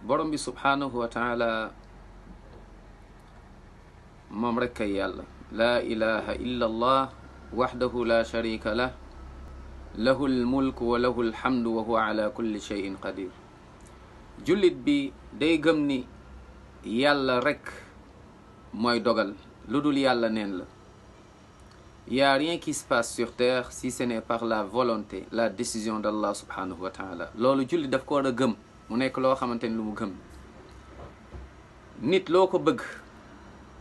borom bi subhanahu wa taala moom rekk ay yàlla. laa ilaha illa allah waxdahu la sharika lah lahu lmulk wa lahu lhamdu wa huwa ala kulli cheyin qadir. jullit bi day gëm ni yàlla rekk mooy dogal, lu dul yàlla neen la. y a rien qui se passe sur terre si ce n'est par la volonté, la décision d'Allah subhanahu wa taala. loolu jullit daf ko war a gëm mu nekk loo xamante ni lu mu gëm. nit loo ko bëgg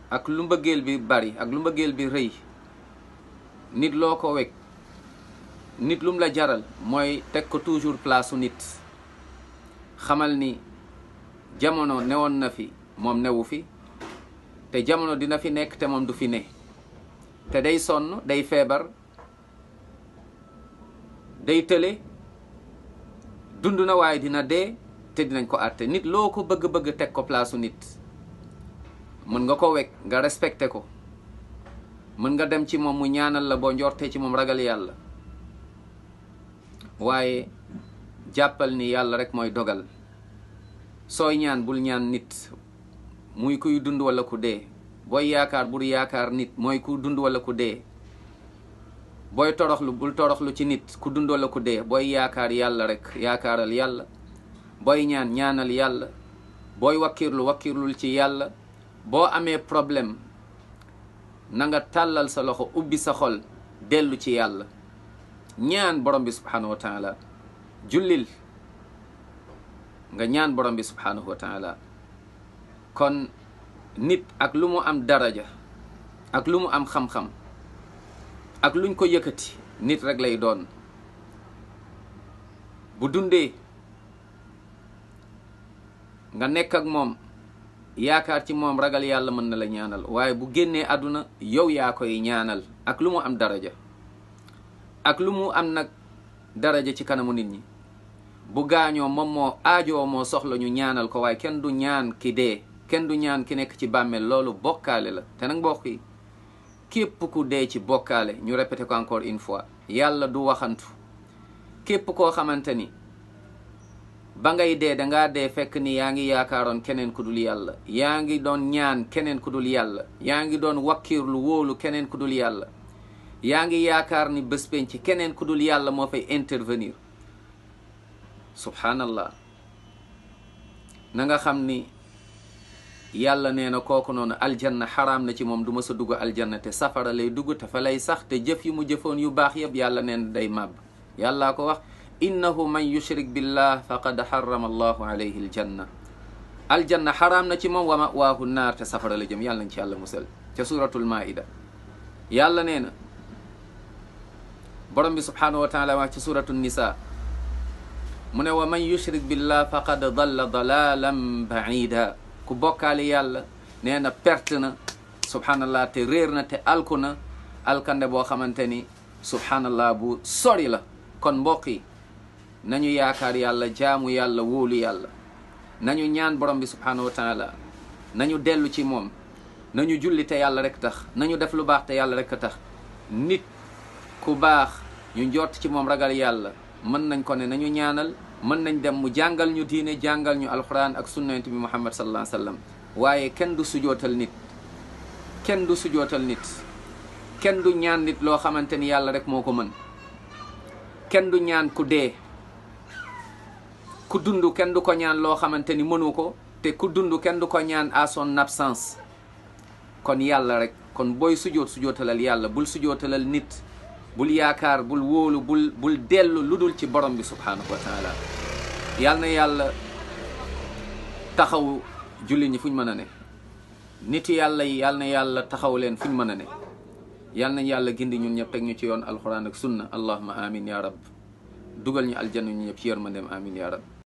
ak lu mbëggeel bi bari ak lu mbëggeel bi rëy, nit loo ko wekk, nit lum la jaral mooy teg ko toujours place u nit. xamal ni jamono newoon na fi moom newu fi, te jamono dina fi nekk te moom du fi ne, te day sonn, day feebar, day tële, dund na waaye dina dee te dinañ ko àtte. nit loo ko bëgg-bëgg teg ko place u nit, mën nga ko wekk nga respecté ko, mën nga dem ci moom mu ñaanal la boo njortee ci moom ragal yàlla, waaye jàppal ni yàlla rek mooy dogal. sooy ñaan bul ñaan nit muy kuy dund wala ku dee. booy yaakaar bul yaakaar nit mooy ku dund wala ku dee. booy toroxlu bul toroxlu ci nit ku dund wala ku dee. booy yaakaar yàlla rek yaakaaral yàlla. booy ñaan ñaanal yàlla. booy wakkirlul ci yàlla. boo amee problème na nga tàllal sa loxo, ubbi sa xol, dellu ci yàlla, ñaan borom bi subhanahu wa taala. jullil nga ñaan borom bi subhanahu wa taala. kon nit ak lu mu am daraja, ak lu mu am xam-xam, ak luñ ko yëkkati, nit rek lay doon. bu dundee nga nekk ak moom, yaakaar ci moom, ragal yàlla, mën na la ñaanal. waaye bu génnee àdduna yow yaa koy ñaanal, ak lu mu am daraja, ak lu mu am nag daraja ci kanamu nit ñi. bu gaañoo moom moo aajoo moo soxla ñu ñaanal ko, waaye kenn du ñaan ki dee, kenn du ñaan ki nekk ci bàmmeel. loolu bokkaale la. te nag mbokk yi, képp ku dee ci bokkaale, ñu répété ko encore une fois, yàlla du waxantu. képp koo xamante ni ba ngay dee dangaa dee fekk ni yaa ngi yaakaaroon keneen ku dul yàlla, yaa ngi doon ñaan keneen ku dul yàlla, yaa ngi doon wakkiirlu wóolu keneen ku dul yàlla, yaa ngi yaakaar ni bés penc keneen ku dul yàlla moo fay intervenir, subhanallah, na nga xam ni yàlla nee na kooku noonu aljanna xaraam na ci moom, du ma sa dugg aljanna, te safara lay dugg, te fa lay sax, te jëf yu mu jëfoon yu baax yëpp yàlla nee na day màbb. yàllaa ko wax, innahu man yushrik billah faqad harrama allahu alayhi aljanna. aljanna xaraam na ci moom, wa mawaahu naar, te safara la jëm. yàlla nañ ci yàlla musal. ca suratul maida yàlla nee na, borom bi subhanahu wa taala wax ci suratul nisa, mu ne wa man yushrik billah faqad dalla dalalan baida. ku bokkaale yàlla nee na perte na, subhanallah, te réer na, te alku na alkande boo xamante ni subhanallah bu sori la. kon mbokk yi, nañu yaakaar yàlla, jaamu yàlla, wóolu yàlla, nañu ñaan borom bi subhanahu wa taala, nañu dellu ci moom, nañu julli te yàlla rek tax, nañu def lu baax te yàlla rek tax. nit ku baax ñu njort ci moom ragal yàlla, mën nañ ko ne nañu ñaanal, mën nañ dem mu jàngal ñu diine, jàngal ñu alquran ak sunnat bi muhammad sallallahu alayhi wa sallam. waaye kenn du sujootal nit, kenn du sujootal nit, kenn du ñaan nit loo xamante ni yàlla rek moo ko mën. kenn du ñaan ku dee, ku dund kenn du ko ñaan loo xamante ni mënu ko, te ku dund kenn du ko ñaan à son absence. kon yàlla rek. kon booy sujootalal yàlla, bul sujootalal nit, bul yaakaar, bul wóolu, bul dellu lu dul ci borom bi subhanahu wa taala. yàlla na yàlla taxaw julli ñi fuñ mën a ne, nit yàlla yi yàlla na yàlla taxaw leen fuñ mën a ne. yàlla nañ yàlla gindi ñun ñëpp teg ñu ci yoon alquran ak sunna. allahumma amin ya rab. dugal ñu aljanna ñu ñëpp ci yërmandeem, amin ya rab.